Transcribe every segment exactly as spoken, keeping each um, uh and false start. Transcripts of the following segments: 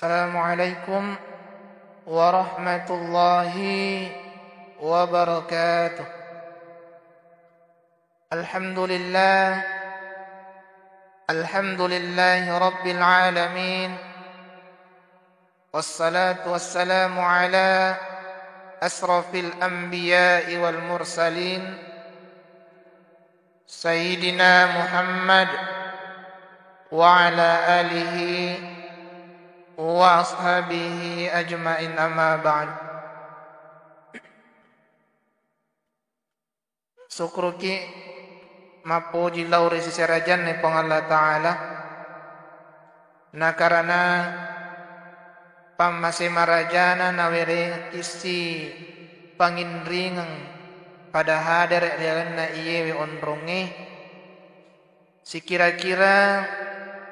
Assalamualaikum warahmatullahi wabarakatuh. Alhamdulillah. Alhamdulillahi rabbil alamin. Wassalatu wassalamu ala asrafil anbiya'i wal mursalin, Sayyidina Muhammad wa ala alihi wa ashabihi ajma'in, amma ba'd. Sukkuruki mappoji lao ri sese arajanna Puang Allah Ta'ala, nakarana pammase marajana nawerengekki sipanginringeng pada hadere ri lalenna iyewe onrongnge, sikira-kira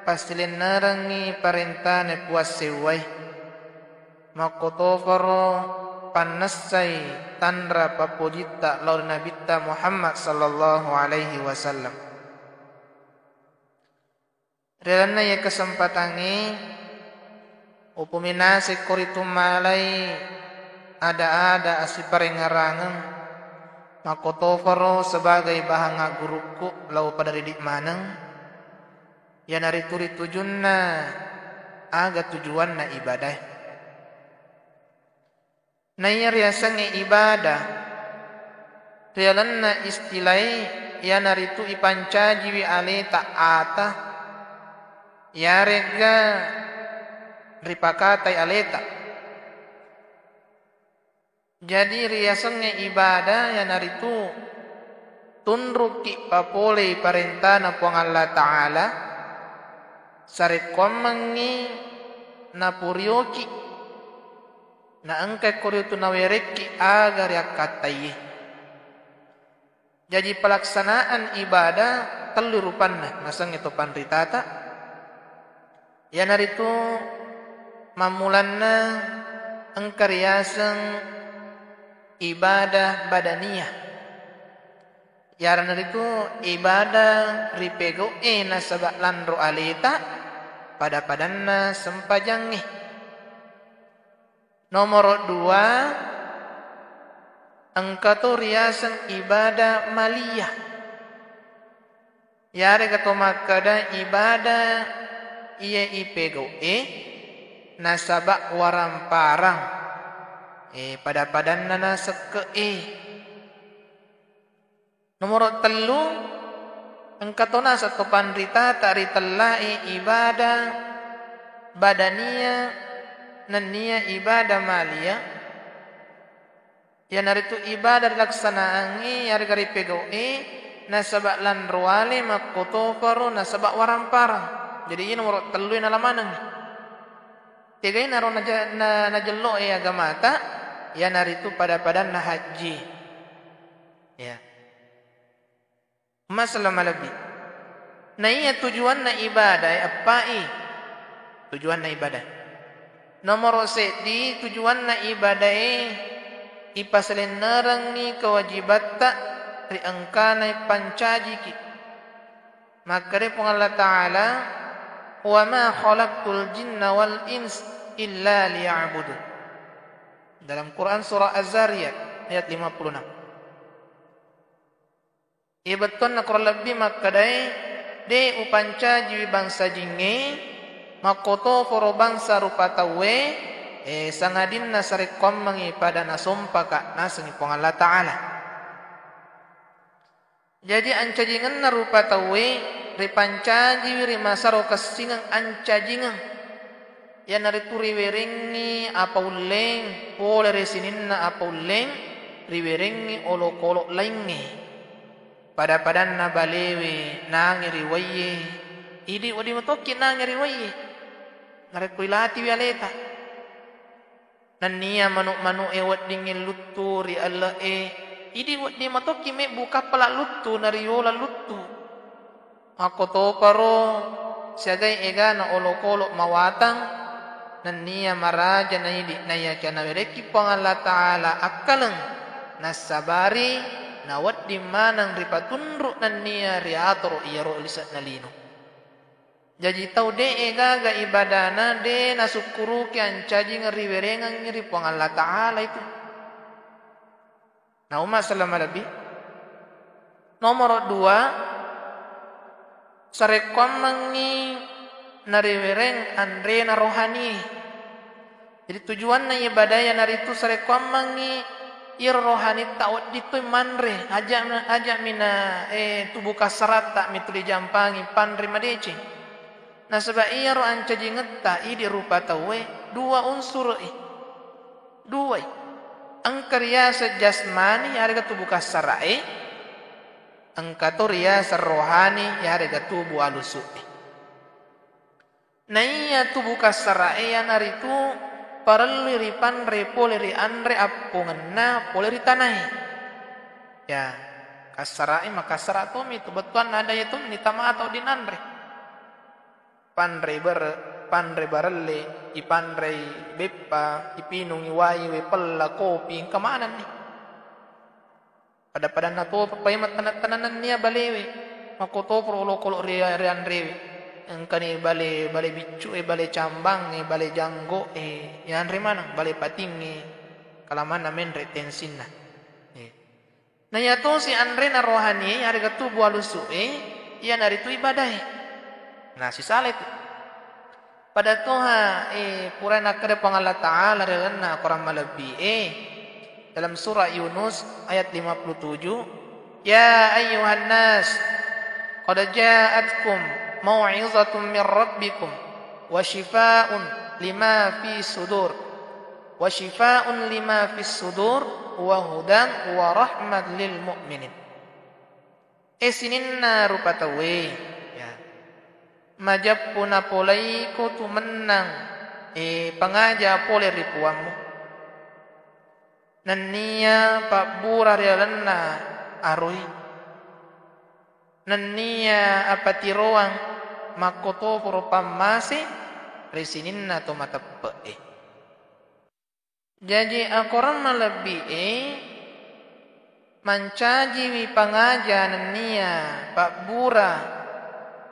passilennerengngi parentana Puang sewwae, makkotoparo pannessai tanra pappojitta lao ri Nabitta Muhammad sallallahu alaihi wasallam. Ri lalenna iye kesempatangnge, upominasekko ritu malai ada-ada assiparengngerangeng, makkotoparo sebagai bahang aggurukku lao pada ridi maneng, iyanaritu ri tujunna aga tujuanna ibadae. Naiya riasengnge ibadah, ri lalenna istilae, iyanaritu ipancajiwi aleta ata, iyaregga ripakatai aleta. Jadi, riasengnge ibadah, iyanaritu tunrukki papolei parentana Puang Allah Ta'ala, sarekkoammengngi napurioki. Na engka ko ritu nawerekki aga riakkattaiye. Jaji, pelaksanaan ibadah tellu rupanna nasengnge to panritata. Iyanaritu mammulanna engka riaseng ibadah badaniyah. Iyaranaritu ibadah ripegau'e nasaba lanro aleta pada-padanna sempajangnge. Nomoro dua, engka to riaseng ibadah maliyah. Iyarega to makkeda ibadah iya ipegau'e nasaba waramparang, eh, pada-padanna nasekke'e. Nomoro tellu, engka to naseng to panritata ritellae ibadah badaniyah nennia ibadah maliyah, iyanaritu ibadah rilaksanaangngi yarega ripegau'e nasaba lanro ale makkotoparo nasaba waramparang. Jadi, iya nomoro tellu e nala manengngi. Tegainaro naja-, na-, najello'e agamata, iyanaritu pada-padanna hajji. Ya. Masalah malebbi. Naiya tujuanna ibadah, eh, eppa'i tujuanna ibadah. Nomoro seddi tujuanna ibadah e ipasalennerengngi kewajibatta ri engkana pancajiki. Makkeda Puang Allah Ta'ala, "Wa ma khalaqtul jinna wal ins illa liya'budun." Dalam Quran surah Az-Zariyat ayat lima puluh enam. Iya bettuanna kurang lebbi makkedae, de upancajiwi bangsa jingnge, makkotoparo bangsa rupa tauwe, eh, sangadinna sarekkoammengngi pada nasompaka nasengngi Puang Allah Ta'ala. Jadi, ancajingenna rupa tauwe ripancajiwi ri masaro kessingeng ancajingeng. Iyanaritu riwerengngi apaulleng, pole ri sininna apaulleng, riwerengngi olokolo laingnge. Pada-padanna balewe nange ri waiye, idi wedding metokki nange ri waiye. Narekko ilatiwi aleta. Nennia manu-manu'e weddingngi luttu ri elle'e, idi wedding metokki mebbu kappala luttu nariyola luttu. Makkotoparo siagai egana olokolo mawatang, nennia maraja naidi naiyakia nawerekki Puang Allah Ta'ala akkaleng, nassabari nawedding maneng ripatunru nennia riatoro iyaro lise'na lino. Jaji tau de'e gaga ibadana, de nasukkuruki ancajing riwerengengngi ri Puang Allah Ta'ala itu. Nauma selama lebih. Nomoro dua, sarekkuammengngi nariwereng anrena rohani. Jadi tujuanna ibadah iyanaritu sarekkuammengngi iyaro rohanitta wedding toi manre, aja', aja'mi na, eh, tubuh kasaratta mi tuli jampangi panre madeceng. Nasaba iyaro ancajingetta idi rupa tauwe dua unsuru'i. Duai. Engka riaseng jasmani, yarega tubuh kasara'e, engka to riaseng rohani, yarega tubuh alusu'e. Naiya tubuh kasara'e iyanaritu parellui ripanre pole ri anre appongenna pole ri tanae. Ya, kasara'e makasara' tomi tu bettuanna ada iya tomi nitama atau dinanre. Panrei bere-, panrei barelle, ipanrei beppa, ipinungi wai, wae pella, kopi, engka manenni. Pada-padanna to paimeng taneng-taneng nennia balewe, makkotoparo olokolo ri, rianrewe. Engkani bale, bale biccu e, bale cambang e, bale janggo e, yanre maneng, bale pating e, kalamanna menre tensinna. Eh. Na iyatosi anrena rohanie, yarega tubuh alusu'e, iyanaritu ibadae. Na sisalai tu. Pada toha, eh, pura nakkeda Puang Allah Ta'ala ri lalenna Korang malebbi e, dalam surah Yunus ayat lima puluh tujuh, "Ya ayyuhan nas, qad ja'atkum mau'izatun min rabbikum wa syifaa'un lima fi sudur." "Wa syifaa'un lima fis sudur, wa hudan wa rahmat lil mu'minin." Eh, sininna rupa tauwe, ya. Majeppu napolaiko tu mennang, eh, pangaja pole ri puammu. Nennia pabbura ri lalenna aroi. Nennia apatiroang makkotoparo pammase ri sininna to mateppe'e. Jaji, akorang malebbi'e, mancajiwi pangaja nennia pabbura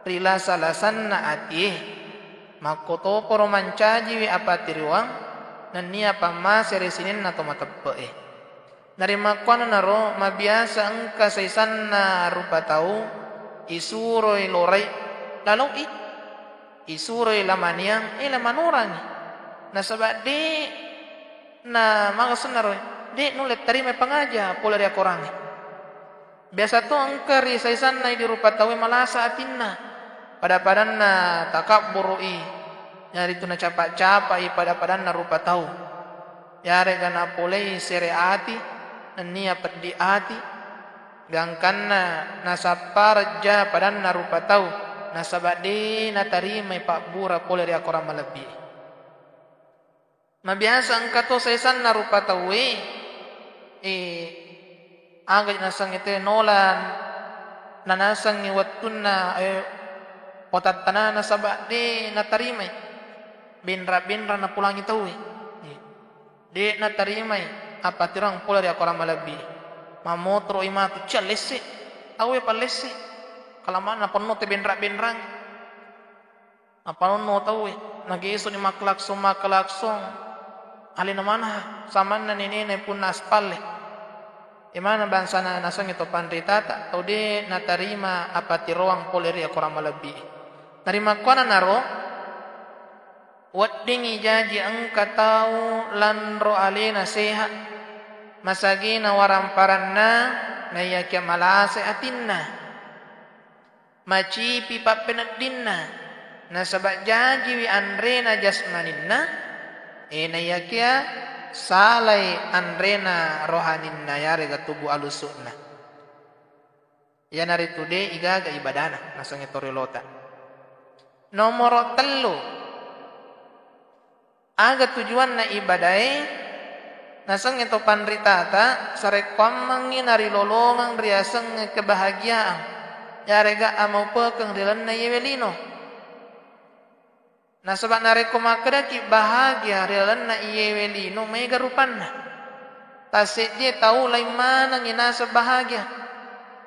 ri lasa-lasanna atie, makkotoparo mancajiwi apatiroang nennia pammase ri sininna to mateppe'e. Narimakkuannanaro, mabiasa engka saisanna rupa tau isuroi lorai, lalau'i. Isuroi lamaniang, eh, lamanurangi. Nasaba de' na maga sunnaro, de' nulle tarimai pangaja pole ri akorangnge. Biasa to engka ri saisanna idi rupa tauwe malasa atinna. Pada-padanna takabburu'i, iyanaritu nacapa-capa'i pada-padanna rupa tau. Yarega napolei sere ati, nennia peddi ati, gangkanna nasapparejja padanna rupa tau, nasaba de' natarimai pabbura pole ri akorang malebbi. Mabiasa engka to saisanna rupa tauwe, eh, aga nasengnge te nola nanasengngi wettunna, eh, watattanana, nasaba de' natarimai. Benra-benra napulangi tauwe. Eh. De' natarimai appatirang pole ri akorang malebbi. Mammotoro'i matu, cia lesse. Tauwe pallesse. Kalamanna penno te benra-benrang. Apa nonno tauwe. Nagesuni makkelakson-makkelakson. Alena mana samanna nenena punna aspalle. Emana bangsana nasengnge to panritata, tau de' natarima apatiroang pole ri akorang malebbi. Narimakkuannanaro, weddingngi jaji engka tau lanro alena seha, masagena waramparanna, naiyakia malase atinna, macipi pappeneddinna, nasaba jajiwi anrena jasmaninna, e, naiyakia salai anrena rohaninna, yarega tubuh alusu'na. Iyanaritu de' igaga ibadana, nasengnge to riolota. Nomoro tellu, aga tujuanna ibadae? Nasengnge to panritata, sarekkuammengngi narilolongeng riasengnge kebahagiaan, yarega amaupekeng ri lalenna iyewe lino. Nasaba narekko makkedaki bahagia ri lalenna iyewe lino, maega rupanna. Tasseddie tau laing manengngi naseng bahagia.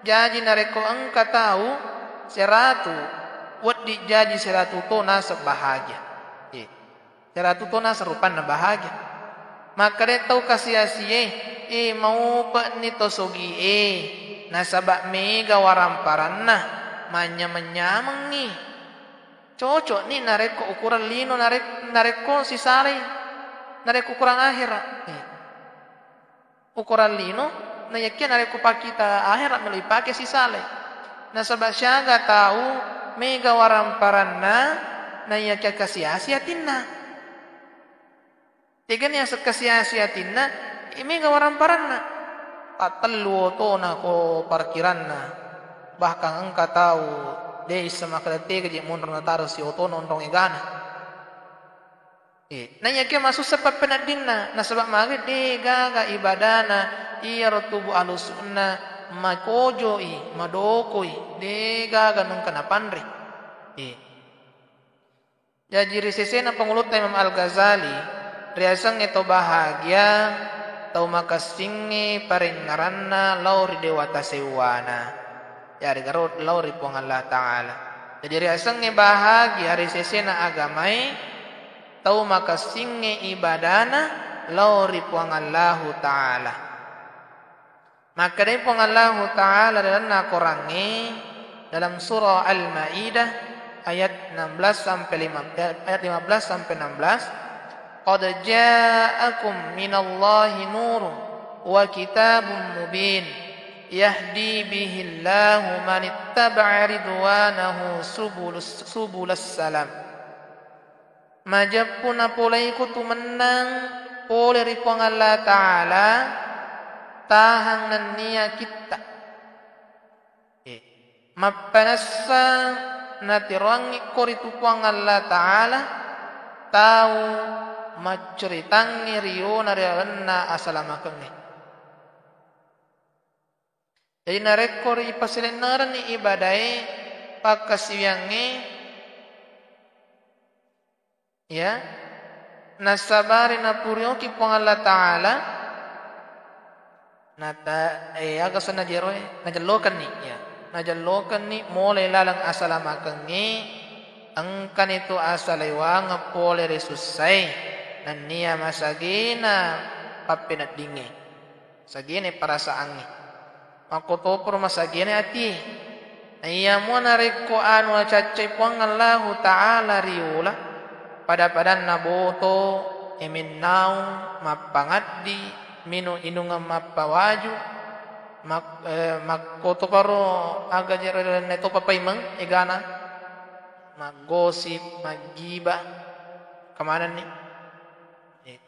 Jaji narekko engka tau seratu Wedding jaji seratu to naseng bahagia. Eh, seratu to naseng rupanna bahagia. Makkeda tau kasi-asie, eh, maupe'ni to sogie, nasaba mega waramparanna, manynyameng-nyamengngi. Cocokni narekko ukurang lino, narek-, narekko sisalai, narekko ukurang ahera. Eh. Ukurang lino, naiyakia narekko pakkita ahera melo ipake sisalai. Nasaba siaga tau mega waramparanna, naiyakia kasi-asi atinna. Tegani aseng kasi-asi atinna, eh, mega waramparanna. Pattellu otona ko parkiranna. Bahkan engka tau de issa makkeda tega je monro nataro si otona onrong egana. Eh, naiyakia masussa pappeneddinna, nasaba magi de gaga ibadana iyaro tubu alusu'na makojoi, madokoi, de gaga nengka napanre. Eh. Jaji ri sesena pangulutta Imam Al-Ghazali, riasengnge to bahagia, tau makessingnge parengngeranna lao ri dewata sewwana. Yarega ro lao ri Puang Allah Ta'ala. Jadi riasengnge bahagia ri sesena agamae, tau makessingnge ibadana lao ri Puang Allahu Ta'ala. Makkedai Puang Allahu Ta'ala dalam Korangnge, dalam surah Al-Maidah ayat enam belas sampai lima, ayat lima belas sampai enam belas, "Qad ja'akum minallahi nurun wa kitabun mubin, yahdi bihillahu manittaba'a ridwanahu subulus, subulas salam." Majeppu napolaiku tu mennang pole ri Puang Allah Ta'ala, tahang nennia kitta. Eh, mappanessa natiroangngi ko ritu Puang Allah Ta'ala, tau macceritangngi riona ri lalenna asalamakengnge. Jadi narekko ripasilennerenni ibadae pakkasiwiyangnge, ya, nasabari napurioki Puang Allah Ta'ala, nata-, eh, aga senna jeroe, najellokenni, ya, najellokenni mulai laleng asalamakengnge, engkani tu asalewangeng pole ri sussae, nennia masagena pappeneddingnge. Sagene perasaangnge. Makkotoparo masagene atie. Na iya mua narekko anu nacaccai Puang Allahu Ta'ala riula, pada-padanna boto, e, mennau, mappangaddi, minu-, inungeng mappawaju, mak-, eh, makkotoparo aga jero lalenna topa paimeng egana, maggosip, maggiba, kemanenni. Eh,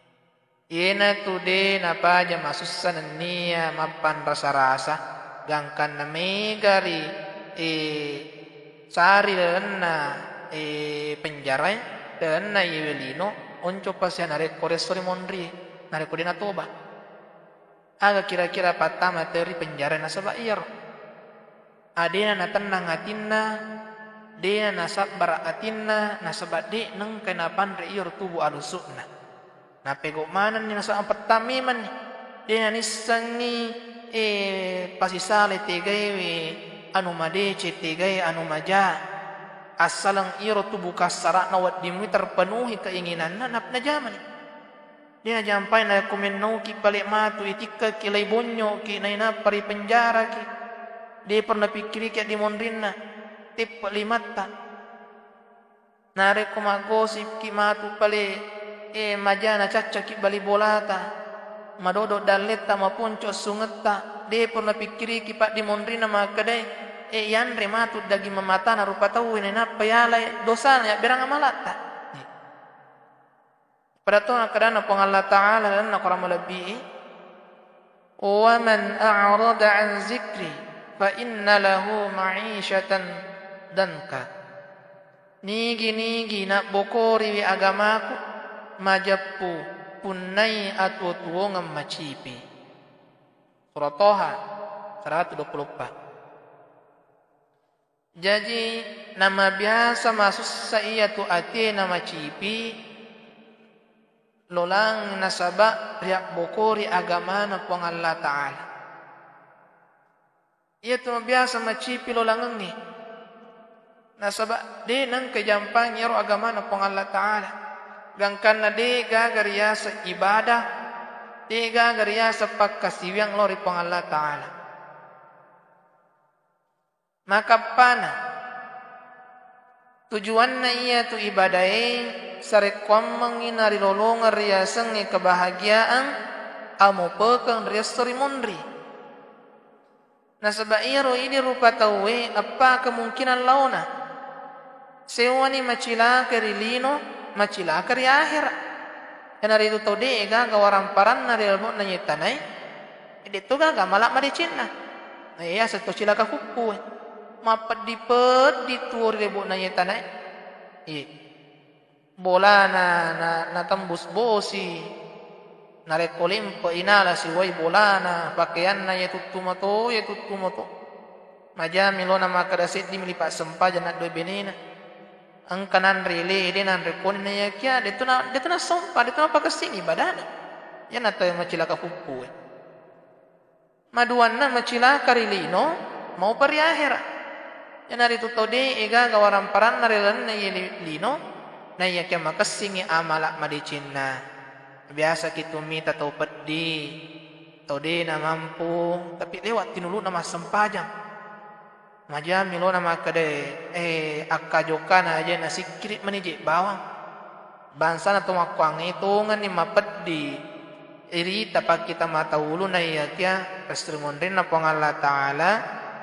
Iyanatu de napaja masussa nennia mappanrasa-rasa, gangkanna mega ri, eh, sari lalenna, eh, penjarae, lalenna iyewe lino, onco pasi narekko resso ri monrie, narekko de natoba. Aga kira-kira pattama tau ri penjarae nasaba iyaro? Adena natennang atinna, dena nasabbara atinna, nasaba de nengka napanre iyaro tubu alusu'na. Napego manenni nasaba pettang memanni. Dena nissengngi, eh, pasisale tegaewe anu madeceng, tegae anu maja. Assaleng iyaro tubu kassara'na wedding mui terpenuhi keinginanna, nap-, najamani. De najampai narekko mennauki pale matu, itikkaki, lai bonyoki, nainappa ripenjaraki. De pernah pikkiriki addimonrinna, teppe limatta. Narekko maggosipki matu pale, eh, majana caccaki bali bolata, madodo dalletta, maponco assungetta, de pernah pikkiriki paddimonrinna makkedae, eh, yanre matu daging mamatana rupa tauwe, nainappa yalai dosana yabberang amalatta. Eh. Pada to akkadana Puang Allah Ta'ala lalenna Qur'an malebbi'i, "Wa man a'rada an zikri fa inna lahu ma'isyatan danka." Nigi-nigi nabbokoriwi agamaku, majeppu punnai atuo-tuongeng macipi. Surah Toha, seratu dua puluh empat. Jaji, namabiasa masussa iyatu atie namacipi, lolang nasaba riabbokori agamana Puang Allah Ta'ala. Iyatu mabiasa macipi lolangengnge. Nasaba de nengka jampangi iyaro agamana Puang Allah Ta'ala. Gangkanna de gaga riaseng ibadah, de gaga riaseng pakkasiwiang lao ri Puang Allah Ta'ala. Makappana, tujuanna iyatu ibadae sarekkuammengngi narilolongeng riasengnge kebahagiaan amopekeng ri esso ri munri. Nasaba iyaro idi rupa tauwe eppa kemungkinan laona. Sewwani macilaka ri lino, macilaka ri ahera. Iyanaritu tau de gaga waramparanna ri lebo'na iye tanae, de to gaga amala madecenna. Na iya seto cilaka kukkue. Mapeddi-peddi tuo ri lebo'na iye tanae. Iye. Bolana na, natembus bosi. Narekko lempe'i nala siwai bolana, pakeanna iye tuttu mato, iye tuttu mato. Majami lona makkeda seddimi lipa sempajang naddoe benena. Engka nanre ile, de nanre koni na iyakia, de to na, de to nassompa, de to napakessini ibadana. Iyana tau macilaka kukkue. Maduanna macilaka ri lino, maupa ri ahera. Iyanaritu tau de gaga waramparanna ri lalenna iye li-, lino, na iyakia makessingngi amala madecenna. Biasaki tu mita tau peddi, tau de namampu, tapi lewat tinulu'na massempajang. Majami lona makkeda, eh, akkajokkana aja nasikkiri mani je bawang. Bangsana to makkuangnge tongenni mapeddi irita pakkita mata ulu na iyakia ri munrinna Puang Allah Ta'ala,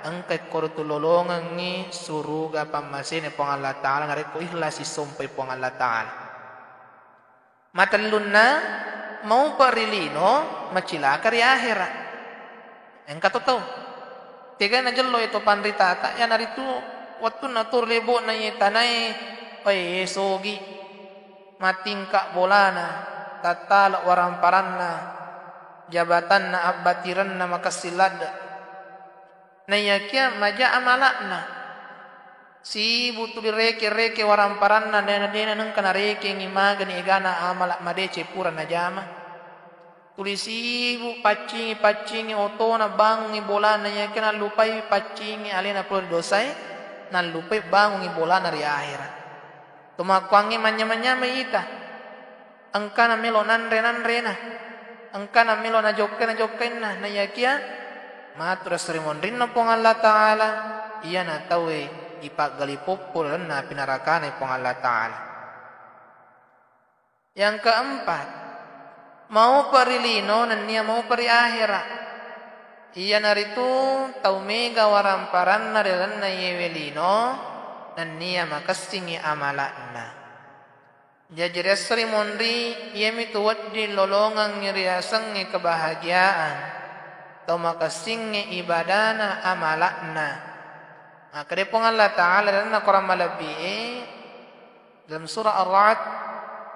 engka ikkoro tulolongengngi suruga pammasena Puang Allah Ta'ala narekko ikhlas sissompai Puang Allah Ta'ala. Matellunna, maupa ri lino, macilaka ri ahera. Engka to tau. Tegai najello e to panritata, iyanaritu wettunna turu lebo'na iye tanae, oe, sogi. Matingka bolana, tattala waramparanna, jabatanna, abbatirenna makessing ladde. Naiyakia maja amala'na. Sibu tuli reke-reke waramparanna, dena-dena nengka narekengi magani egana amala madeceng pura najama. Tuli sibu paccingi-paccingi otona, bangungi bolana, iyakia nallupai paccingi alena pura ri dosae, nallupai bangungi bolana ri ahera. Tomakkuangnge manynyama-nyamai ita. Engkana melo nanre-nanrena, engkana melo najokkai-najokkainna, naiyakia matu ri esso ri monrinna Puang Allah Ta'ala, iyana tauwe ipaggali poppo lalenna api narakana Puang Allah Ta'ala. Yang keempat, maupa ri lino nennia maupa ri ahera. Iyanaritu tau mega waramparanna ri lalenna iyewe lino, nennia makessingngi amala'na. Jaji ri esso ri monri, iyamitu wedding lolongengngi riasengnge kebahagiaan, tau makessingnge ibadana, amala'na. Makkeda Puang Allah Ta'ala ri lalenna Quran malebbi'e, dalam surah Ar-Ra'd,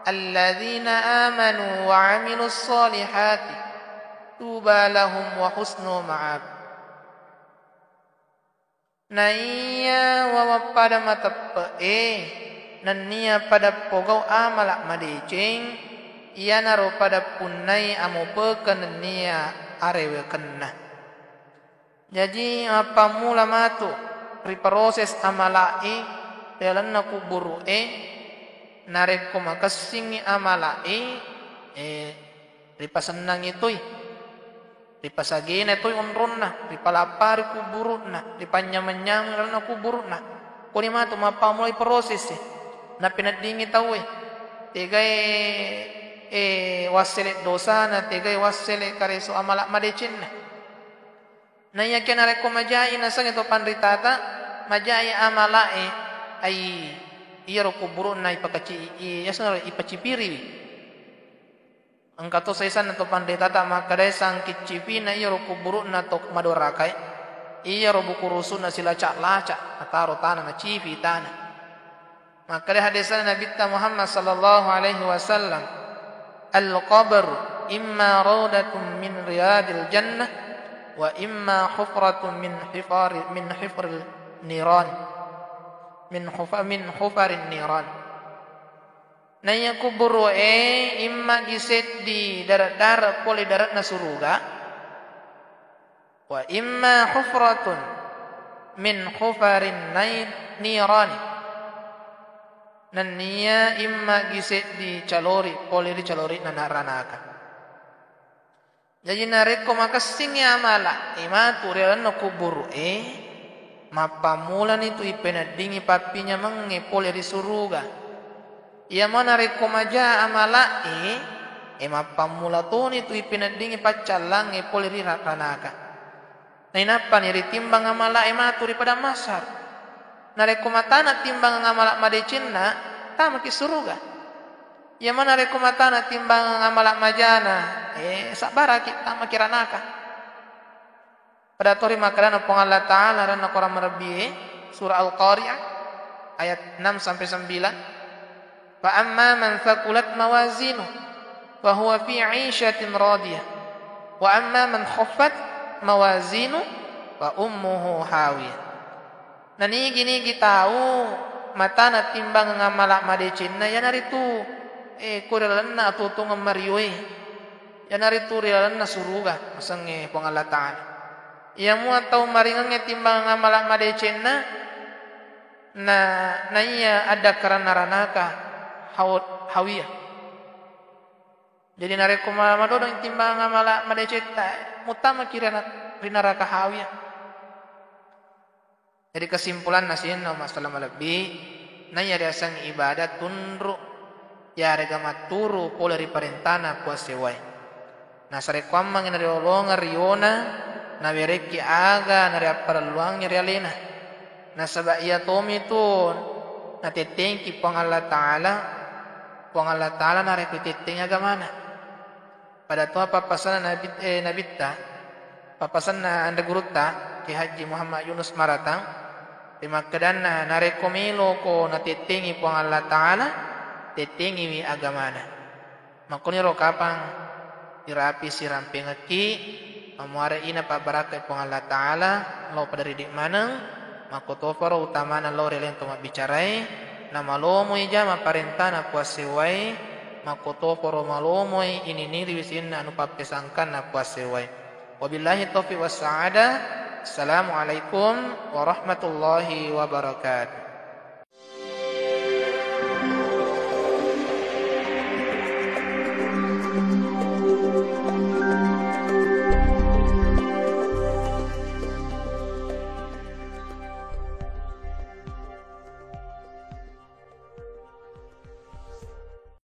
"Alladzina amanu wa amilus solihati, tuba lahum wa husnu ma'ab." Naiya wawang pada mateppe'e, nennia pada pogau amala madeceng, iyanaro pada punnai amopekeng nennia arewekenna. Jaji, mappammula matu riproses amala'i ri lalenna kuburu'e, narekko makessingngi amala'i, eh, ripasennangi toi. Ripasagena toi onronna, ripalappari kuburu'na, ripanynyameng-nyameng lalenna kuburu'na. Koni matu mappammulai prosesse, napeneddingi tauwe, tegai, eh, wassele dosana, tegai wassele kareso amala madecenna. Naiyakia narekko majai nasengnge to panritata, majai amala'e, ai iyaro kuburu'na ipakaci-, i-, yasengna ipacipiriwi. Engka to saisanna to panritata makkedae sangkiccipina iyaro kuburu'na to madorakae, iyaro buku rusu'na silaca-laca, nataro tana, nacifi tana. Makkeda hadisana Nabitta Muhammad sallallahu alaihi wasallam, "Al-qabru imma raudatun min riyadil jannah, wa imma hufratun min hifari-, min hifril niran." Min hufa-, min hufarin niran. Naiya kuburu'e immagi seddi dare'-dare' pole dare'na suruga, wa imma hufratun min hufarin nai-, nirani. Nenniya imma gi seddi calori pole ri calori'na na-, ranaka. Jaji narekko makessingngi amala e matu ri lalenna kuburu'e, mappammulani tu ipeneddingi pappinyamengnge pole ri suruga. Iyamo narekko maja amala e, e mappammula toni tu ipeneddingi paccallangnge pole ri ra-, ranaka. Nainappani ritimbang amala e matu ri padang mahsyar. Narekko matana timbangang amala madecenna, tamaki suruga. Iyamana rekko matana timbangang amala majana, eh, sabbaraki, tamaki ranaka. Pada tori makkedana Puang Allah Ta'ala ranna Quran Marabbie, surah Al-Qari'ah, ayat enam sampai sembilan. Fa amma man thaqulat mawazinuh, fa huwa fi 'isyatin radiyah. Wa amma man khaffat mawazinuh, fa ummuhu hawiyah. Nanigi-nigi tau matana timbangang amala madecenna, iyanaritu, eh, ko ri lalenna atuo-tuongeng marioe, iyanaritu ri lalenna suruga, masengnge Puang Allah Ta'ala. Iyamua tau maringengnge timbangang amala madecenna, na, naiya addakkaranna ranaka, haw-, hawiyah. Jadi narekko ma-, madodong timbangang amala madecetta, mutamaki ri na-, ri naraka hawiyah. Jadi kesimpulanna sininna umma' selleng malebbi, naiya riaseng ibadah tunru', yarega matturu pole ri parentana Puang sewwae. Nasarekkuammengngi nariolongeng riona, nawerekki aga nariapparelluangngi ri alena. Nasaba' iya tomitu natettengki Puang Allah Ta'ala, Puang Allah Ta'ala narekko itettengngi agamana. Pada toha pappasanna Nabi, eh, Nabitta, pappasanna Anre Gurutta, Kiai Haji Muhammad Yunus Maratang, rimakkedanna, narekko meloko natettengngi Puang Allah Ta'ala, tettengngiwi agamana. Makkoniro kapang irapi sirampengekki, mamuare ina pabbarakkai Puang Allah Ta'ala, lao pada ridi' maneng, makkotoparo utamana lao ri aleng to mabbicarae, namalomoi jama parentana Puang sewwae, makkotoparo malomoi ininiriwi sininna anu pappesangkanna Puang sewwae. Wabillahi taufiq wassa'adah. Assalamualaikum warahmatullahi wabarakatuh.